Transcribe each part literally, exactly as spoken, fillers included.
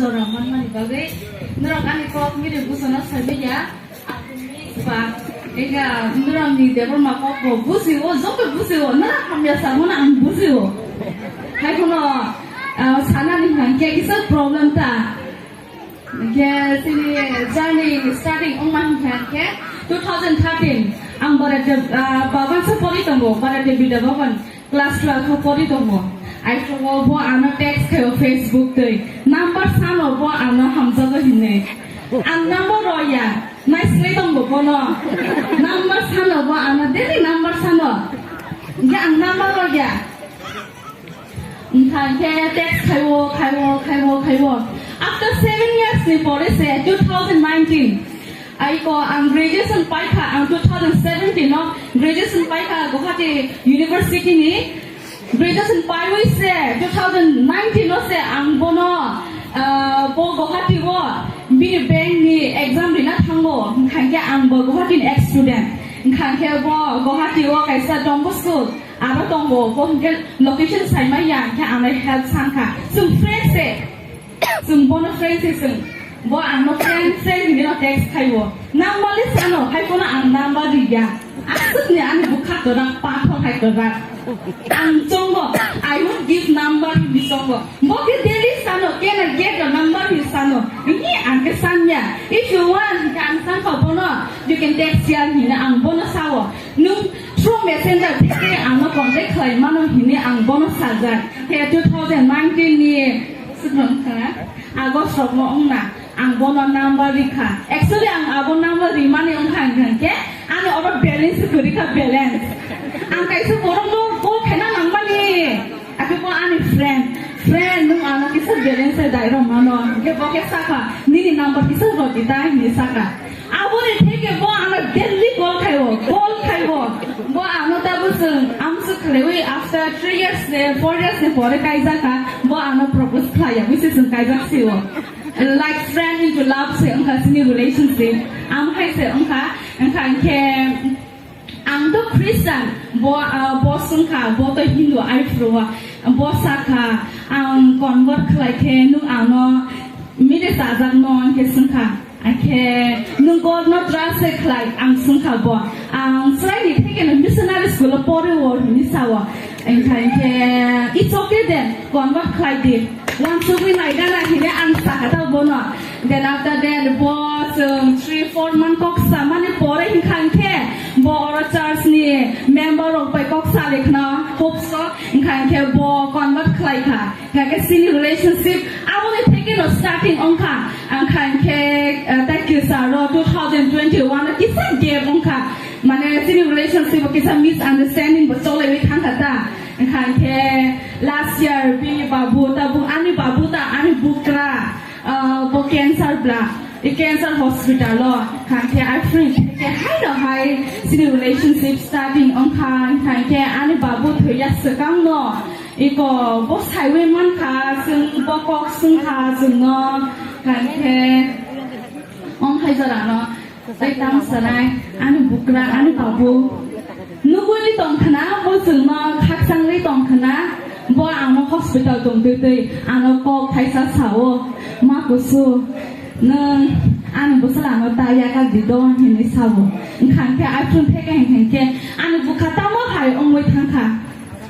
Jora manmani bagwi norok ani kok miri buchana saimanya. Ba, ega norokni Debbarma kokbo bujigo, joto bujigo, norok hamya saimano ang bujigo. Hai kheno, ah, sanani hwnkhe kisa problem ta. Hwnkhe chini journey starting wngma hwnkhe two thousand thirteen ang Bharat, ah, Bhavan se pori tongo, Bharat Vidya Bhavan. Class twelve o pori tongo. Aithogo bo ano text khaio Facebook twi. Number sano bo ano hamjago hinwi. Ang number roya. Naislai tongo bono. Number sano bo ano daily number sano. Hwnkhe ang number roya. Hwnkha hwnkhe text khaiwo, khaiwo, khaiwo, khaiwo. After seven years ni pore se two thousand nineteen. Aiko ang graduation paikha, ang two thousand seventeen o graduation paikha Guwahati University ni. Graduation paiwi se two thousand nineteen o se ang bono, ah, bo Guwahati o bini bank ni exam rina thango, hwnkha hwnkhe ang bo Guwahati ni ex student, hwnkha hwnkhe bo Guwahati o kaisa Don Bosco aro tongo, bo hwnkhe location saimaya, hwnkhe ang help sankha, chwng friend se. Chwng bono friend se chwng. Bo angno friend, friend hinwi no text khaiwo. Number le sano, hai phone ang number riya. Aswkni ani bwkha kwrak, pathor hai kwrak. Ang chongo, I won't give number hinwi chongo. Bo khe daily sano, "Can I get your number?" hinwi sano. Ini ang khe sanya. If you want, hingkhe ang sankha bono, "You can text here," hinwi ang bono sao. Nwng through messenger theke angno contact khlai mano hinwi ang bono sajak. Khe two thousand nineteen ni Swkang wngkha, August rokno wngna, ang bono number rikha. Actually, ang abo number rimani wngkha hwnkha hwnkhe, ani oro balance kwrwi kha, balance. Ang kaisa borokno call khaina nangmani, akhe bo ani friend. Friend, nwng ano kisa balance se dai rw mano. Hwnkhe bo khe sakha, "Nini number kisa rw di ta," hinwi sakha. Aboni theke bo ano daily call khaiwo, call khaiwo. Bo ano tabuk chwng amswk khlaiwi after three years ni, four years ni pore kaijakha, bo ano propose khlaiya, bisi chwng kaijak sio. Like friend into love se wngkha chini relationship. Am hai se wngkha, wngkha hwnkhe ang to Christian, bo, ah, bo swngkha, bo to Hindu, ai phuru o. Bo sakha, ang convert khlai khe nwng ano mide chajak no, hwnkhe swngkha. Akhe nwng God no trust se khlai, ang swngkha bo. Ang chwraini thekeno missionary school o pori o hinwi sao. Wngkha hwnkhe, "It's okay then, convert khlai di. Uansugwi nai gana," hinwi ang sakha ta bono. Then after that, bo chwng three, four month kok samani pore wngkha hwnkhe, bo oro church ni member rok bai kok sali khna, hope so, wngkha hwnkhe bo convert khlai kha. Hingkhe chini relationship aboni theke no starting wngkha. Wngkha hingkhe, eh, tei kisa ro two thousand twenty-one o kisa gap wngkha. Mane chini relationship o kisa misunderstanding bo cholaiwi thangkha ta. Wngkha hingkhe last year bini babu tabuk ani babu ta ani bukra, ah, bo cancer bla. I cancer hospital o, wngkha hingkhe aphuru hingkhe haino hai chini relationship starting wngkha, wngkha hingkhe ani babu thwiya swkang no. Iko bo saiwi mankha, chwng bo kok swngkha chwngno, hingkhe ong hai jorano tei tamo sanai ani bukra, ani babu nugwi tongkhna, bo chwngno khakchangwi tongkhna, bo ano hospital tongtwi twi ano kok thaisa sao, "Ma kusu, nwng ani bwsala ano ta yakar di do," hinwi sao. Wngkha hingkhe aphuru theke hingkhe ani bwkha tamo hai wngwi thangkha.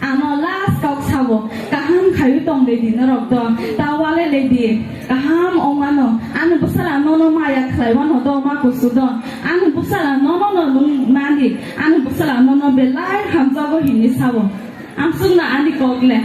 Ano last kok sabo, "Kaham khaiwi tong le di norok do, ta wale le di, kaham ongmano, ani bwsala nono maya khlai mano do, ma kusu do, ani bwsala nono no nung nani, ani bwsala nono belai hamjago," hinwi sabo. Amsukno ani kok le.